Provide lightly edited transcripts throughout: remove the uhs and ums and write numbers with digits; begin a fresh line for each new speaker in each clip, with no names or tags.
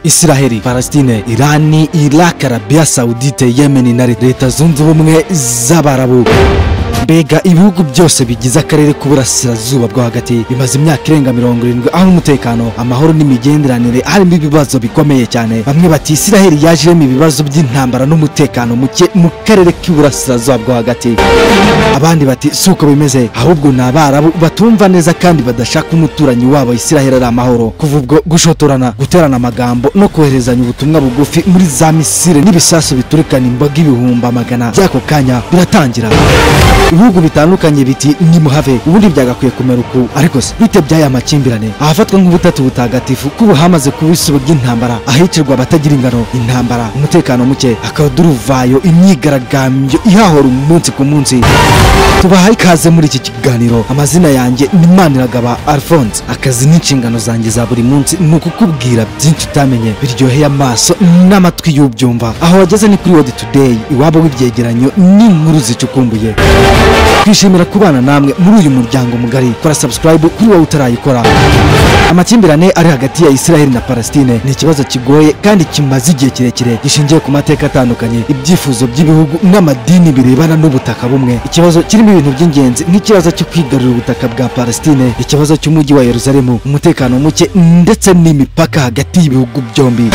Israheli, Palestine, Irani, Iraq, Arabia Saudite, Yemen na Leta Zunze Ubumwe z'Abarabu. Mbega ibihugu byose bigize akarere k'uburasirazuba bwo hagati bimaze imyaka irenga 70 aho umutekano, amahoro n'imigenderanire harimo ibibazo bikomeye cyane. Bamwe bati Israheli yajemo ibibazo by'intambara n'umutekano muke mu karere k'uburasirazuba bwo hagati. Abandi bati suko bimeze, ahubwo ni Abarabu batumva neza kandi badashaka umuturanyi wabo Israheli ari amahoro. Kuva ubwo gushotorana, guterana amagambo no koherezanya ubutumwa bugufi muri za misile n'ibisasu biturikana imbaga ibihumbi amagana by'ako kanya biratangira. Ibihugu bitandukanye biti nimuhave, ubundi byagakwiye kumera uku. Ariko se bite by'aya makimbirane ahafatwa nk'ubutatu butagatifu kuba hamaze kuba isubo ry'intambara, ahicirwa abatagira ingano, intambara, umutekano muke, akaduruvayo, imyigaragambyo ihahora umunsi ku munsi. Tubahaye ikaze muri iki kiganiro. Amazina yanjye ni Maniragaba Alphonse. Akazi n'inshingano zanjye za buri munsi ni ukukubwira byinshi utamenye biryoheye amaso n'amatwi y'ubyumva. Aho wageze ni kuri World Today, iwabo w'ibyegeranyo n'inkuru zicukumbuye. Twishimira kubana namwe muri uyu muryango mugari. Kora subscribe kuri wowe utarayikora. Amakimbirane ari hagati ya Israel na Palestine ni ikibazo kigoye kandi kimaze igihe kirekire, gishingiye ku mateka atandukanye, ibyifuzo by'ibihugu n'amadini birebana n'ubutaka bumwe. Ikibazo kirimo ibintu by'ingenzi nk'ikibazo cyo kwigarurira ubutaka bwa Palestine, ikibazo cy'umujyi wa Yerusalemu, umutekano muke ndetse n'imipaka hagati y'ibihugu byombi.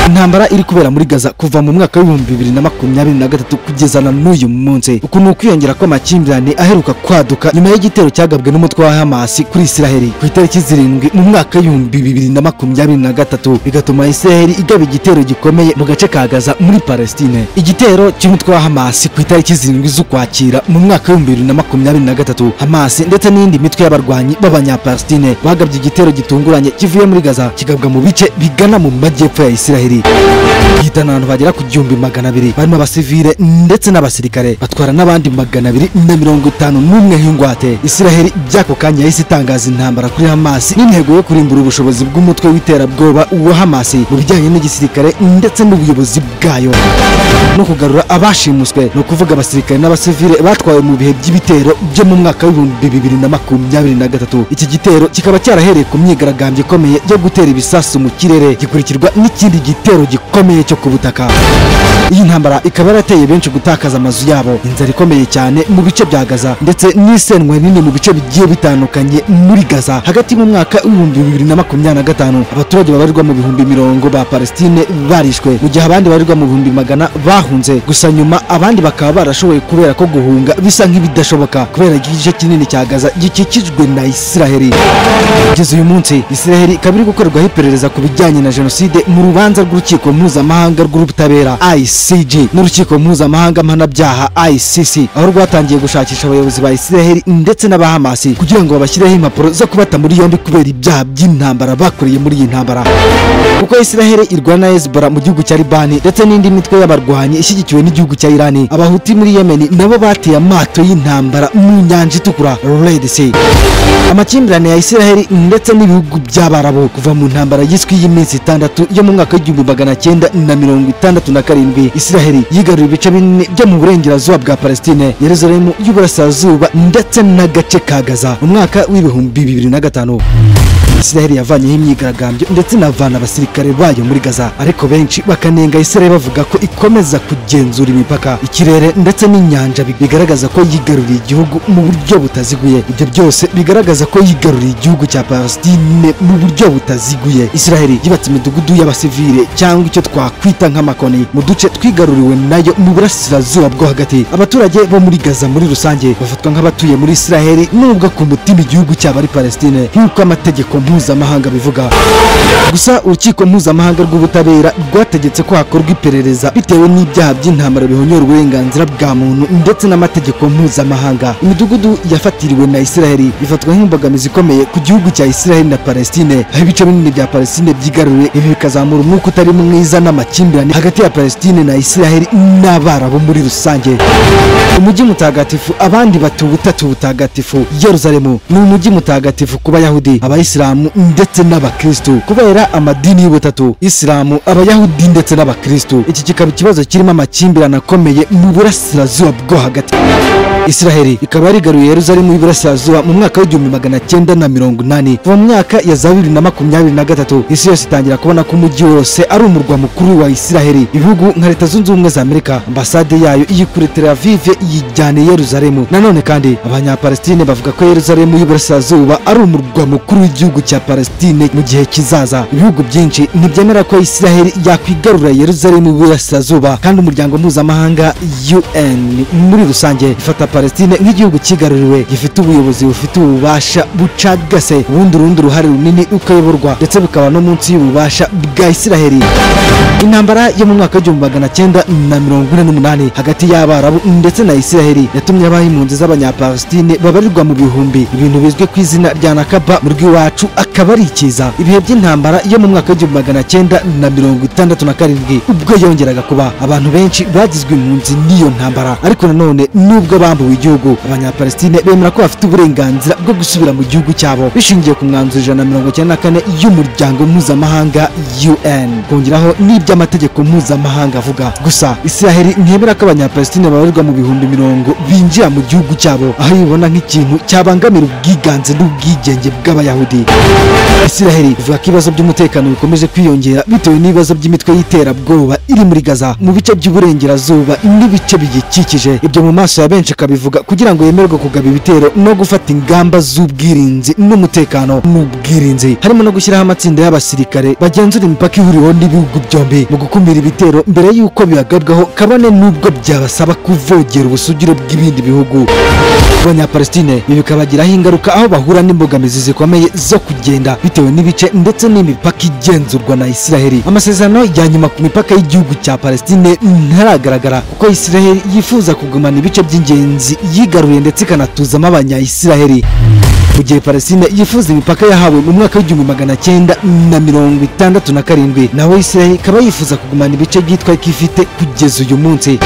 Intambara iri kubera muri Gaza kuva mu mwaka w'ibihumbi 2023 kugeza na n'uyu munsi. Uku ni ukwiyongera kw'amakimbirane aheruka kwaduka nyuma y'igitero cyagabwe n'umutwe wa Hamas kuri Israheli ku itariki 7 mu mwaka w'ibihumbi 2023, bigatuma Israheli igaba igitero gikomeye mu gace ka Gaza muri Palestine. Igitero cy'umutwe wa Hamas ku itariki 7 z'Ukwakira mu mwaka w'ibihumbi 2023, Hamas ndetse n'indi mitwe y'abarwanyi b'Abanyapalestine bagabye igitero gitunguranye kivuye muri Gaza kigabwa mu bice bigana mu majyepfo ya Israheli, gihitana abantu bagera ku 1200 barimo abasivile ndetse n'abasirikare, batwara n'abandi 251 h'ingwate. Israheli by'ako kanya yahise itangaza intambara kuri Hamas n'intego yo kurimbura ubushobozi bw'umutwe w'iterabwoba wa Hamas mu bijyanye n'igisirikare ndetse n'ubuyobozi bwayo, no kugarura abashimuswe, no kuvuga abasirikare n'abasivile batwawe mu bihe by'ibitero byo mu mwaka w'ibihumbi 2023. Iki gitero kikaba cyarahereye ku myigaragambyo ikomeye yo gutera ibisasu mu kirere, gikurikirwa n'ikindi gitero gikomeye cyo ku butaka. Iyi ntambara ikaba yarateye benshi gutakaza amazu yabo, inzara ikomeye cyane mu bice bya Gaza ndetse n'isenwe nini mu bice bigiye bitandukanye muri Gaza. Hagati mu mwaka w'ibihumbi 2025 abaturage babarirwa mu bihumbi 40 ba Palestine barishwe, mu gihe abandi babarirwa mu bihumbi 100 bahunze. Gusa nyuma abandi bakaba barashoboye kubera ko guhunga bisa nk'ibidashoboka kubera igice kinini cya Gaza gikikijwe na Israheli. Kugeza uyu munsi Israheli ikaba iri gukorerwaho iperereza ku bijyanye na jenoside mu rubanza rw'urukiko mpuzamahanga rw'ubutabera ICJ n'urukiko mpuzamahanga mpanabyaha ICC, aho rwatangiye gushakisha abayobozi ba Israheli ndetse n'aba Hamas kugira ngo babashyireho impapuro zo kubata muri yombi kubera ibyaha by'intambara bakoreye muri iyi ntambara. Kuko Israheli irwana Hezbollah mu gihugu cya Libani ndetse n'indi mitwe y'abarwanyi ishyigikiwe n'igihugu cya Irani, Abahuti muri Yemen nabo bateye amato y'intambara mu nyanja itukura Red Sea. Amakimbirane ya Israheli ndetse n'ibihugu by'Abarabu kuva mu ntambara yiswe y'iminsi 6 yo mu mwaka w'igihumbi 1967, Israheli yigaruriye ibice binini byo mu burengerazuba bwa Palestine, Yerusalemu y'uburasirazuba ndetse n'agace ka Gaza. Mu mwaka w'ibihumbi 2005 Israheli yavanyeho imyigaragambyo ndetse inavana abasirikare bayo muri Gaza, ariko benshi bakanenga Israheli bavuga ko ikomeza kugenzura imipaka, ikirere ndetse n'inyanja, bigaragaza ko yigaruriye igihugu mu buryo butaziguye. Ibyo byose bigaragaza ko yigaruriye igihugu cya Palestine mu buryo butaziguye. Israheli yubatse imidugudu y'abasivile cyangwa icyo twakwita nk'amakoni mu duce twigaruriwe nayo mu burasirazuba bwo hagati. Abaturage bo muri Gaza muri rusange bafatwa nk'abatuye muri Israheli nubwo ku mutima igihugu cyabo ari Palestine nk'uko amategeko mpuzamahanga bivuga. Gusa urukiko mpuzamahanga rw'ubutabera rwategetse ko hakorwa iperereza bitewe n'ibyaha by'intambara bihonyora uburenganzira bwa muntu ndetse n'amategeko mpuzamahanga. Imidugudu yafatiriwe na Israheli ifatwa nk'imbogamizi ikomeye ku gihugu cya Israheli na Palestine, aho ibice binini bya Palestine byigaruriwe. Ibi bikazamura umwuka utari mwiza n'amakimbirane hagati ya Palestine na Israheli n'Abarabu muri rusange. Umujyi mutagatifu abandi bati ubutatu butagatifu, Yerusalemu ni umujyi mutagatifu ku Bayahudi, Abayisilamu Isilamu ndetse n'Abakristu kubera amadini y'ubutatu, Isilamu, Abayahudi ndetse n'Abakristu. Iki kikaba ikibazo kirimo amakimbirane akomeye mu burasirazuba bwo hagati. Israheli ikaba yarigaruye Yerusalemu y'Iburasirazuba mu mwaka w'1980. Kuva mu myaka ya za 2023 isi yose itangira kubona ko umujyi wose ari umurwa mukuru wa Israheli. Ibihugu nka Leta Zunze Ubumwe za Amerika, ambasade yayo iyikure Tel Aviv iyijyana i Yerusalemu. Nanone kandi Abanyapalestine bavuga ko Yerusalemu y'Iburasirazuba ari umurwa mukuru w'igihugu cya Palestine mu gihe kizaza. Ibihugu byinshi ntibyemera ko Israheli yakwigarura Yerusalemu y'Iburasirazuba, kandi umuryango mpuzamahanga UN muri rusange ifata Palestine nk'igihugu kigaruriwe gifite ubuyobozi bufite ububasha bucagase, ubundi urundi ruhare runini ukayoborwa ndetse bukaba no munsi y'ububasha bwa Israheli. Intambara yo mu mwaka w'1948 hagati y'Abarabu ndetse na Israheli yatumye abaho impunzi z'Abanyapalestine babarirwa mu bihumbi, ibintu bizwi ku izina rya Nakaba mu rw'iwacu akaba ari ikiza. Ibihe by'intambara yo mu mwaka w'1967 ubwo yongeraga kuba, abantu benshi bagizwe impunzi n'iyo ntambara. Ariko nanone nubwo bambuwe igihugu, Abanyapalestine bemera ko bafite uburenganzira bwo gusubira mu gihugu cyabo bishingiye ku mwanzuro 194 y'umuryango mpuzamahanga UN, kongeraho n'iby'amategeko mpuzamahanga avuga. Gusa Israheli ntiyemera ko Abanyapalestine babarirwa mu bihumbi mirongo binjira mu gihugu cyabo, aho ibona nk'ikintu cyabangamira ubwiganze n'ubwigenge bw'Abayahudi. Israheli ivuga ko ibibazo by'umutekano bikomeje kwiyongera bitewe n'ibibazo by'imitwe y'iterabwoba iri muri Gaza, mu bice by'uburengerazuba n'ibice biyikikije. Ibyo mu maso ya benshi akabivuga kugira ngo yemerwe kugaba ibitero no gufata ingamba z'ubwirinzi n'umutekano n'ubwirinzi, harimo no gushyiraho amatsinda y'abasirikare bagenzura imipaka ihuriweho n'ibihugu byombi mu gukumira ibitero mbere y'uko bibagabwaho, kabone n'ubwo byabasaba kuvogera ubusugire bw'ibindi bihugu. Abanyapalestine ibi bikabagiraho ingaruka aho bahura n'imbogamizi zikomeye zo kugenda bitewe n'ibice ndetse n'imipaka igenzurwa na Israheli. Amasezerano ya nyuma ku mipaka y'igihugu cya Palestine ntaragaragara kuko Israheli yifuza kugumana ibice by'ingenzi yigaruye ndetse ikanatuzamo Abanya-Israheli, mu gihe Palestine yifuza imipaka yahawe mu mwaka w'1967, naho Israheli ikaba yifuza kugumana ibice byitwa ko ifite kugeza uyu munsi.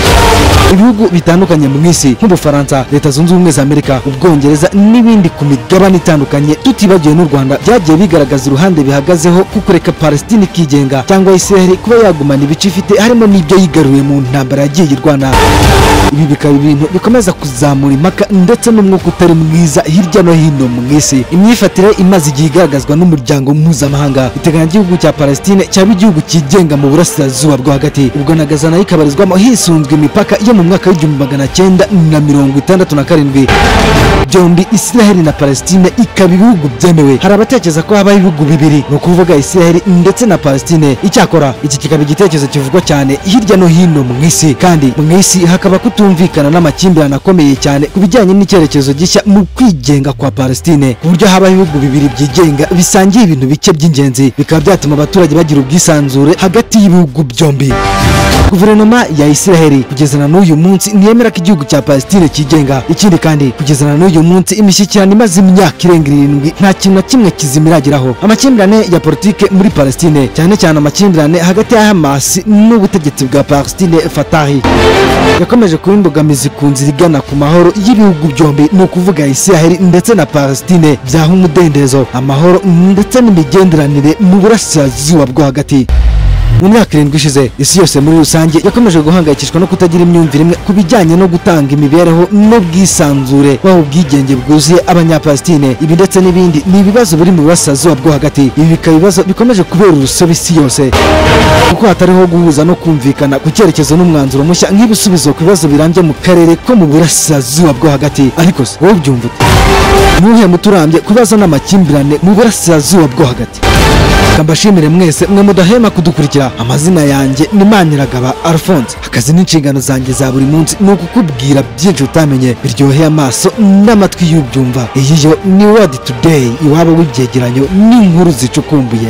Ibihugu bitandukanye mu isi nk'Ubufaransa, Leta Zunze Ubumwe za Amerika, Ubwongereza n'ibindi ku migabane itandukanye, tutibagiwe n'u Rwanda, byagiye bigaragaza uruhande bihagazeho ku kureka Palestine ikigenga cyangwa Israheli kuba yagumana ibice ifite, harimo n'ibyo yigaruye mu ntambara yagiye irwana. Ibi bikaba ibintu bikomeza kuzamura impaka ndetse n'umwuka utari mwiza hirya no hino mu isi. Imyifatire imaze igihe igaragazwa n'umuryango mpuzamahanga iteganya igihugu cya Palestine cyaba igihugu cyigenga mu burasirazuba bwo hagati, ubwo na Gaza nayo ikabarizwamo hisunzwe imipaka yo mu mwaka w'1967. Byombi Israheli na Palestine ikaba ibihugu byemewe. Hari abatekereza ko habaho ibihugu bibiri, ni ukuvuga Israheli ndetse na Palestine. Icyakora iki kikaba igitekerezo kivugwa cyane hirya no hino mu isi, kandi mu isi hakaba kutumvikana n'amakimbirane akomeye cyane ku bijyanye n'icyerekezo gishya mu kwigenga kwa Palestine, ku buryo habaho ibihugu bibiri byigenga bisangiye ibintu bike by'ingenzi, bikaba byatuma abaturage bagira ubwisanzure hagati y'ibihugu byombi. Guverinoma ya Israheli kugeza na n'uyu munsi ntiyemera ko igihugu cya Palestine cyigenga. Ikindi kandi kugeza na n'uyu munsi imishyikirano imaze imyaka irenga 7 nta kintu na kimwe kizima irageraho. Amakimbirane ya politike muri Palestine, cyane cyane amakimbirane hagati ya Hamas n'ubutegetsi bwa Palestine Fatahi, yakomeje kuba imbogamizi ku nzira igana ku mahoro y'ibihugu byombi, ni ukuvuga Israheli ndetse na Palestine, byaha umudendezo, amahoro ndetse n'imigenderanire mu burasirazuba bwo hagati. Mu myaka 7 ishize, isi yose muri rusange yakomeje guhangayikishwa no kutagira imyumvire imwe ku bijyanye no gutanga imibereho n'ubwisanzure baho ubwigenge bwuzuye Abanyapalestine. Ibi ndetse n'ibindi ni ibibazo biri mu burasirazuba bwo hagati. Ibi bikaba ibibazo bikomeje kubera urusobe isi yose, kuko hatariho guhuza no kumvikana ku cyerekezo n'umwanzuro mushya nk'ibisubizo ku bibazo birambye mu karere ko mu burasirazuba bwo hagati. Ariko se wowe ubyumva ute? Nuhe muturambye ku bibazo n'amakimbirane mu burasirazuba bwo hagati? Mbashimire mwese mwe mudahema kudukurikira. Amazina yanjye ni Maniragaba Alphonse. Akazi n'inshingano zanjye za buri munsi ni ukukubwira byinshi utamenye biryoheye amaso n'amatwi y'ubyumva. Iyi yo ni World Today, iwabo w'ibyegeranyo n'inkuru zicukumbuye.